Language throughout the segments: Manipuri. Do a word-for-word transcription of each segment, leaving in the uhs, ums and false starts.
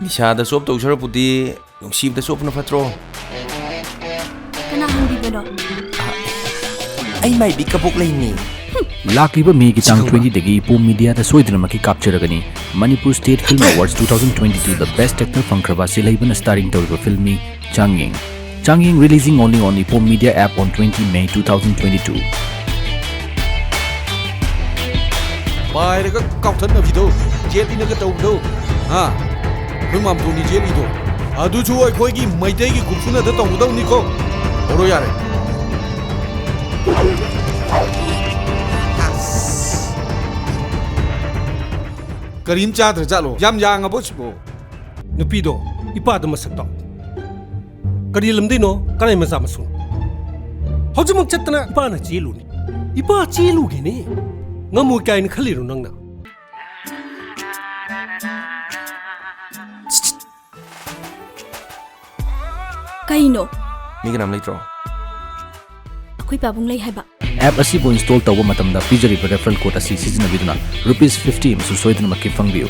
ꯅꯤꯁꯥꯗ ꯆꯣꯞ ꯇꯧ ꯁꯔꯨꯛꯄꯨꯗꯤ ꯅꯨꯡꯁꯤꯕꯗ ꯆꯣꯞꯄꯅ ꯐꯠꯇ꯭ꯔꯣ? ꯀꯅꯥ ꯍꯪꯕꯤꯕꯅꯣ? ꯑꯩ ꯃꯥꯏꯕꯤ ꯀꯕꯣꯛ ꯂꯩꯅꯤ꯫ ꯂꯥꯛꯂꯤꯕ ꯃꯦꯒꯤ ꯇꯥꯡ ꯈꯪꯕ꯭ꯔꯥ? Twenty ꯗꯒꯤ ꯏꯄꯣꯝ ꯃꯤꯗꯤꯌꯥꯗ ꯁꯣꯏꯗꯅꯃꯛꯀꯤ ꯀꯥꯞꯆꯔꯒꯅꯤ꯫ Manipur State Film Awards two thousand twenty-two The Best Actor ꯐꯪꯈ꯭ꯔꯕ ꯁꯤꯜꯍꯩꯕꯅ starring ꯇꯧꯔꯤꯕ ꯐꯤꯜꯝꯅꯤ ꯆꯥꯡꯌꯦꯡ꯫ ꯆꯥꯡꯌꯦꯡ releasing only on ꯏꯄꯣꯝ Media app on twenty May two thousand twenty-two꯫ ꯄꯥꯏꯔꯒ ꯀꯥꯎꯊꯠꯅꯕꯤꯗꯣ, ꯖꯦꯠꯂꯤꯅꯒ ꯇꯧꯕꯗꯣ, ꯍꯥ? ꯑꯩꯈꯣꯏ ꯃꯥꯝꯇꯣꯟꯒꯤ ꯖꯦꯠꯂꯤꯗꯣ, ꯑꯗꯨꯁꯨ ꯑꯩꯈꯣꯏꯒꯤ ꯃꯩꯇꯩꯒꯤ ꯈꯨꯠꯁꯨꯅꯗ ꯇꯧꯒꯗꯧꯅꯤꯀꯣ꯫ ꯍꯧꯔꯣ ꯌꯥꯔꯦ꯫ ꯀꯔꯤꯝ ꯆꯥꯗ꯭ꯔ ꯖꯥꯠꯂꯣ? ꯌꯥꯝ ꯌꯥꯡꯉꯕꯣ ꯁꯤꯕꯣ? ꯅꯨꯄꯤꯗꯣ, ꯏꯄꯥꯗꯣ ꯃꯁꯛ ꯇꯥꯛꯑꯣ꯫ ꯀꯔꯤ ꯂꯝꯗꯩꯅꯣ? ꯀꯅꯥꯏ ꯃꯆꯥ ꯃꯁꯨꯅꯣ? ꯍꯧꯖꯤꯛꯃꯛ ꯆꯠꯇꯅ ꯏꯄꯥꯅ ꯆꯦꯜꯂꯨꯅꯤ꯫ ꯏꯄꯥ ꯆꯦꯜꯂꯨꯒꯦꯅꯦ꯫ ꯉꯝꯃꯣꯏ ꯀꯥꯏꯅ ꯈꯜꯂꯤꯔꯣ ꯅꯪꯅ? ꯀꯩꯅꯣ? ꯃꯤ ꯀꯅꯥꯝ ꯂꯩꯇ꯭ꯔꯣ? ꯑꯩꯈꯣꯏ ꯄꯥꯕꯨꯡ ꯂꯩ ꯍꯥꯏꯕ꯫ App ꯑꯁꯤꯕꯨ install ꯇꯧꯕ ꯃꯇꯝꯗ ꯄꯤꯖꯔꯤꯕ referral code ꯑꯁꯤ ꯁꯤꯖꯤꯟꯅꯕꯤꯗꯨꯅ rupees fifty ꯑꯃꯁꯨ ꯁꯣꯏꯗꯅꯃꯛꯀꯤ ꯐꯪꯕꯤꯌꯨ꯫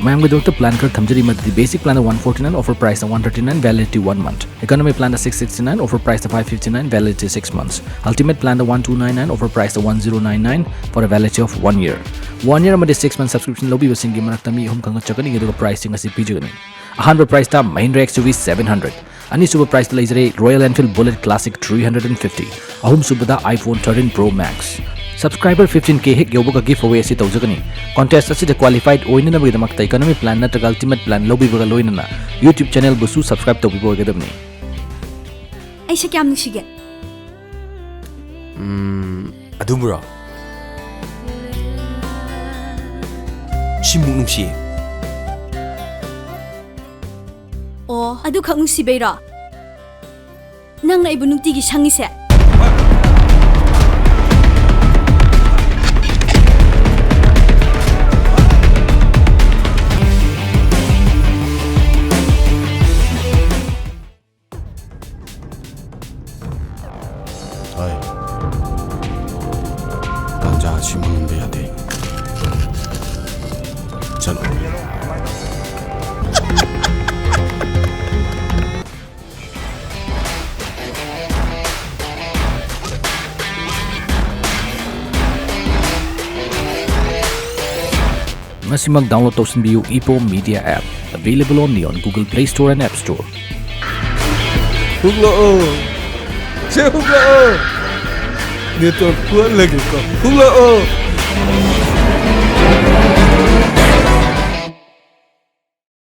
ꯃꯌꯥꯝꯒꯤꯗꯃꯛꯇ plan ꯈꯔ ꯊꯝꯖꯔꯤ, ꯃꯗꯨꯗꯤ basic plan the one forty nine, offer price the one thirty nine, validity one month. Economy plan the six sixty nine, offer price the five fifty nine, validity six months. Ultimate plan the one two nine nine, offer price the one zero nine nine, for a validity of one year. One year ꯑꯃꯗꯤ six month subscription ꯂꯧꯕꯤꯕꯁꯤꯡꯒꯤ ꯃꯔꯛꯇ ꯃꯤ ꯑꯍꯨꯝ ꯈꯟꯒꯠꯆꯒꯅꯤ, ꯑꯗꯨꯒ price ꯁꯤꯡ ꯑꯁꯤ ꯄꯤꯖꯒꯅꯤ꯫ ꯑꯍꯥꯟꯕ prize ꯇ Mahindra X U V seven hundred, ꯑꯅꯤꯁꯨꯕ prize ꯇ ꯂꯩꯖꯔꯦ Royal Enfield Bullet Classic three hundred and fifty, ꯑꯍꯨꯝꯁꯨꯕꯗ iPhone thirteen Pro Max꯫ Subscriber fifteen K ꯍꯦꯛ ꯌꯧꯕꯒ giveaway ꯑꯁꯤ ꯇꯧꯖꯒꯅꯤ꯫ Contest ꯑꯁꯤꯗ qualified ꯑꯣꯏꯅꯅꯕꯒꯤꯗꯃꯛꯇ economy plan ꯅꯠꯇ꯭ꯔꯒ ultimate plan ꯂꯧꯕꯤꯕꯒ ꯂꯣꯏꯅꯅ YouTube channel ꯕꯨꯁꯨ subscribe ꯇꯧꯕꯤꯕ ꯑꯣꯏꯒꯗꯕꯅꯤ꯫ ꯑꯩꯁꯦ ꯀꯌꯥꯝ ꯅꯨꯡꯁꯤꯒꯦ? ꯎꯝ, ꯑꯗꯨꯕꯨꯔꯣ? ꯁꯤꯃꯨꯛ ꯅꯨꯡꯁꯤꯌꯦ꯫ ꯑꯣ, ꯑꯗꯨꯈꯛ ꯅꯨꯡꯁꯤꯕꯩꯔꯣ ꯅꯪꯅ ꯑꯩꯕꯨ ꯅꯨꯡꯇꯤꯒꯤ ꯁꯪꯉꯤꯁꯦ? ꯍꯣꯏ꯫ ꯇꯥꯟꯖꯥ ꯑꯁꯤ ꯃꯥꯡꯍꯟꯕ ꯌꯥꯗꯦ꯫ ꯆꯠꯂꯣ꯫ ꯁꯤꯃꯛ download ꯇꯧꯁꯤꯟꯕꯤꯌꯨ, Epom Media app, available only on Google Play Store and App Store. ꯍꯨꯛꯂꯛꯑꯣ꯫ Say ꯍꯨꯛꯂꯛꯑꯣ꯫ Network ꯐꯨꯍꯜꯂꯒꯦꯀꯣ꯫ ꯍꯨꯛꯂꯛꯑꯣ꯫